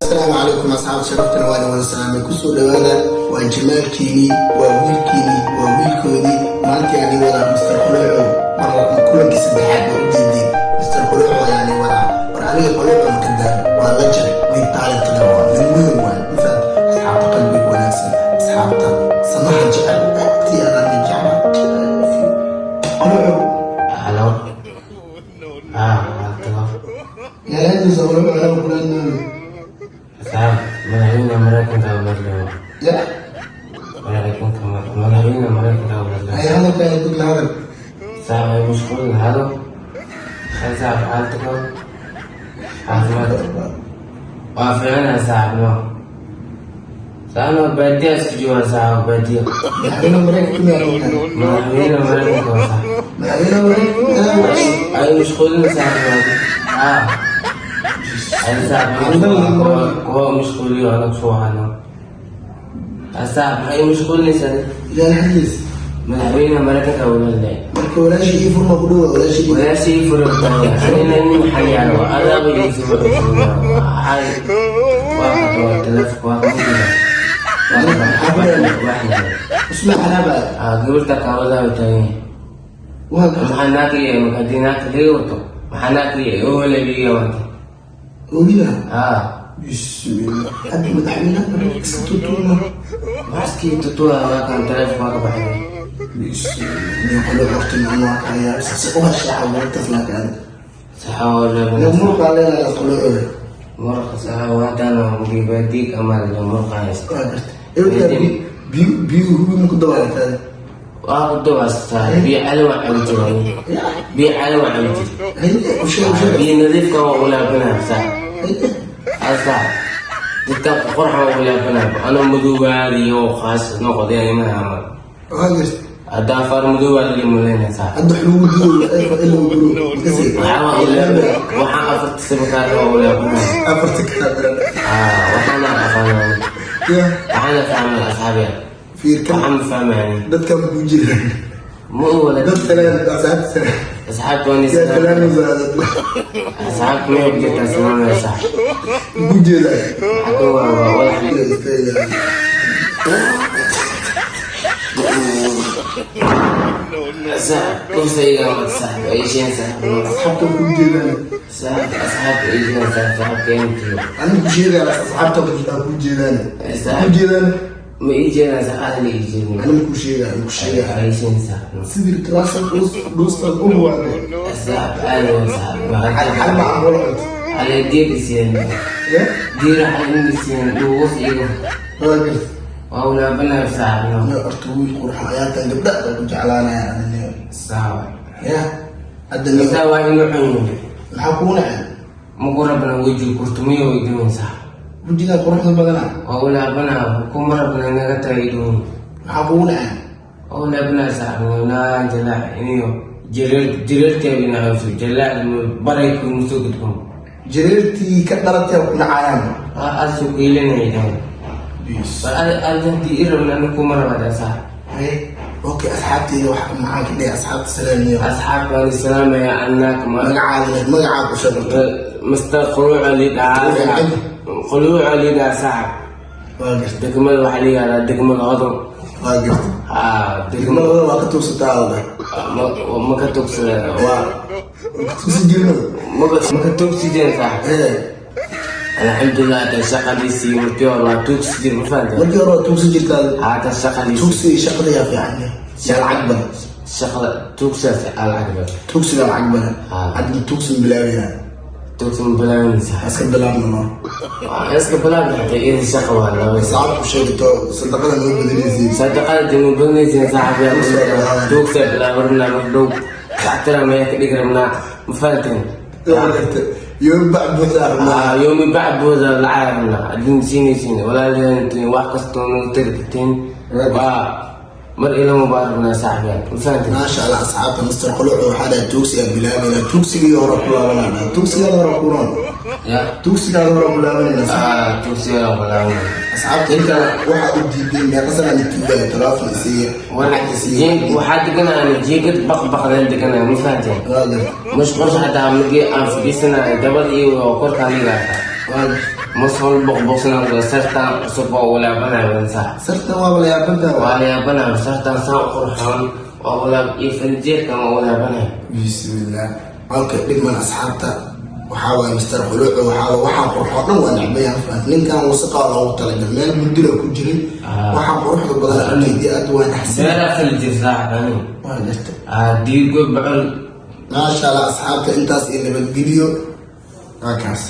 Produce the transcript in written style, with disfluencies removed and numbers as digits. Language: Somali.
Asalaamu calaykum, asxaab sharaftana, waana wada salaamay. Kusoo dhawaada. Waa jamaalkiinii, waa wiilkiinii, waa wiilkoodii. Maantii ani wadaa Mr Quluuco, mar kulankii saddexaad waa ujeedeen. Mr Quluuco ayaani wadaa. War aniga Quluuco maka daalo, waa legend, nin talent leh, waa nin weyn waay. Mafahant? Asxaabta qalbiga wanaagsan, asxaabta samaha jecel, aad iyo aad aan jeclaa Quluuco. Halo. Ah, halo. Yaaladiisa Quluuco laba kulan. Asxaab, madaxweynaha Mareykanka u hadlayo. Ya. Mareykanka, madaxweynaha Mareykanka u hadlayo. Ay, hadalkaa dib la hadal. Saaxiib, ay mashquul. Halo. Saaxiib, xaaladka caafimaad waa fiicanahay, saaxiib. No, saaxiib, baadiya isku jooga, saaxiib, baadiya. Madaxweynaha Mareykanka miyaa lagu? Madaxweynaha Mareykanka waa saaxiib. Madaxweynaha Mareykanka. Ay mashquulin, saaxiib. Ah, ay saaxiib, kuwa mashquuliyo anagu soo hano. Saaxiib, ay mashquulinaysaa. Yaa hadlis. Madaxweynaha Mareykanka uu hadlay. Marka walaashii ii furma ku dhawa, walaashii. Walaashii furta, anina nin maxaa adaaba iisoo xal waa waa telefonka waa kamida. Usma xanaaba. Gabarta kaawadaa taagan. Waa. Maxaa naagta marka haddii naagta laga wato, maxaa naagta oo wata? Oolida. Haa. Bismillah, hadda madaxweynaha Mareykanka iska tutuuma. Maxaskii tutuwa, waa kan telefonka waa ka baxay. Bismillah, nin qolo horta nin waa kaya si u heshaa gabartaas, laakiin saxaa. Muruqa leedahay qolo. Murqa saxa, waadana baadiig ama murqa haysta. Waa garta, ewta biyo biyo hubi ma ku dabaalataa? Waa ku dabaastaa, biyo cali waa cabi jiray, biyo cali waa cabi jiray. Haye, usheeg, usheeg. Biyo nadiifka waa ulaabinaa, sax. Asa dadka qorxa waa ulaabinaa, anoo madoobaadiyo khaas noqday imaha. Waa garta. Hadda afar madoobaad limuleynaa, sax. Hadda wax lagu duro in lagu duro makasi. Waxaa waa ulaabina, waxaan afarta sabakaar waa ulaabinaa. Afarta kaabira. Waxaana aqaanaa. Ya. Waxaana fahmay, asxaabiya. Fiirka. Waxaan ma fahmayani. Dadkan ku jiraan. Ma wala. Dad salaan, asxaabta salaan. Asxaabta waan. Yaa salaan. Asxaabta may ku jirtaa salaamaya, sax. Ku jeedaa. Waxaa waa wadax. Sax, kufsayga ma sax ay sheen, sax. Asxaabta ku jeedaan. Sax, asxaabta ay sheen, sax, saxaabta intii. Anigu ku sheegaya, asxaabta ku jeedaan, ku jeedaan. Ma ii jeedaan, sax, aad ii jeedin. Anigu ku sheegaya, ku sheegaya. Ay sheen, sax. Sidii class dhus dhusta u waade. Sax, aad waa sax. Hal hal ma amolo cunto. Hal diir isiyeen. Ya. Diir hal isiyeen dhuus igo. Waa garta. Waa ulaabanayo, sax. No, horta wiil qurxan ayaa tan, gabdha baa ku jeclaanaya aniga. Sax. Ya, hadda niyo. Sax, waa inuu cunyo. Maxaa kugu nacay? Ma ku rabna wejiga kurtumiyo way sax. Wejigaa quruxda badana. Waa ulaabana, kuma rabna inaga tagay dhuun. Maxaa kugu nacay? Waa ulaabana, sax, naa jalaac iniyo jareer jareerteeda nacayso jalaac baray kuma soo gudbon. Jareertii ka dhalatay ku nacayaan. Aad soo kuilanaydan bal aad hadii i rabna aniga kuma rabada, sax. Haye, okay, asxaabteyda wax maxaa ka dhihi? Asxaabta salaamiyo. Asxaabta waan islaamaya annaaka ma. Magacaada, magacaada u sheegto. Master Quluuca lidhaa, Quluuca lidhaa, sax. Waa garta. Degmada waxaa la yihahdaa degmada Hodon. Waa garta. Haa, degmada. Degmadooda waa ka tuugsataa alda. Ma ka tugsada waa. Ka tuugsan jirno. Ma ka tugsi jirin, sax. Ee. Alxamdulilah, hada shaqadiisii markii hore waa tuugsi jir, ma fahantay? Markii hore waa tuugsan jirtaa. Haata shaqadiisii. Tuugsi iyo shaqada yaa fiican, yaa lacag badan? Shaqada tuugsaas aa lacag badan. Tuugsiga lacag badan. Haa. Hadda tuugsan bilaabayna. Tuugsi ma bilaabinaysa? Iska bilaabna no. Waa iska bilaabna, hataa iyada shaqa waa laba. Saacad ku sheegto sadaqada noo badinaysay. Sadaqada dinu badanaysa, saaxiib, tuugsa bilaab rabnaa, mar dhow dactira maya ka dhigi rabnaa, ma fahanteen? Waa garta, yoom bac buuxda rabnaa. Yoomi bacbooda lacag rabnaa adin siinaysiin, walaalaheen wax kastoo nagu tari karteen waa. Mar ilama baa rabnaa, saaxiibyaal, ma fahanteen? Maasha Allah, asxaabta, Mr Quluuc waxaa dhahay tuugsigaa bilaabayna, tuugsigii hore ku laabanayna, tuugsigaada hore kuroon. Ya. Tuugsigaada hore ku laabanayna. Ah, tuugsiga bilaabana. Asxaabta, inta waxaa u diiday meeqa sana la tuugaya, telefoon isiiya, lacag isiiya. Waxaa deganaa jiingad baqbaqdeen deganaa, ma fahanteen? Waa garta. Mashquulsha xataa markii aan fadhiisanayo, dabada iyo korkaa ligaata. Waa garta. Masqul boqboqsanaa, sartaan cusub oo walaabanaya sax. Sartan waaba la yaabantaa. Waa la yaabanaya, sartaan saan u qurxoon waa walaab iyo farinjeerkan waa walaabanaya. Bismillah, okay, dhigman. Asxaabta, waxaa waaye Mr Quluuc waxaa waxaan qurxoo dhan waa necbaya. Ninkan wasaqaa loogu talagal, meel mudila ku jiray. Waxaan quruxda badan ujeediya aad waa naxsan. Beeraa fali jir, saaxib, ani. Waa garta. Diigo bocol. Maasha Allah, asxaabta, intaas iyo nabadgeliyo, waa kaas.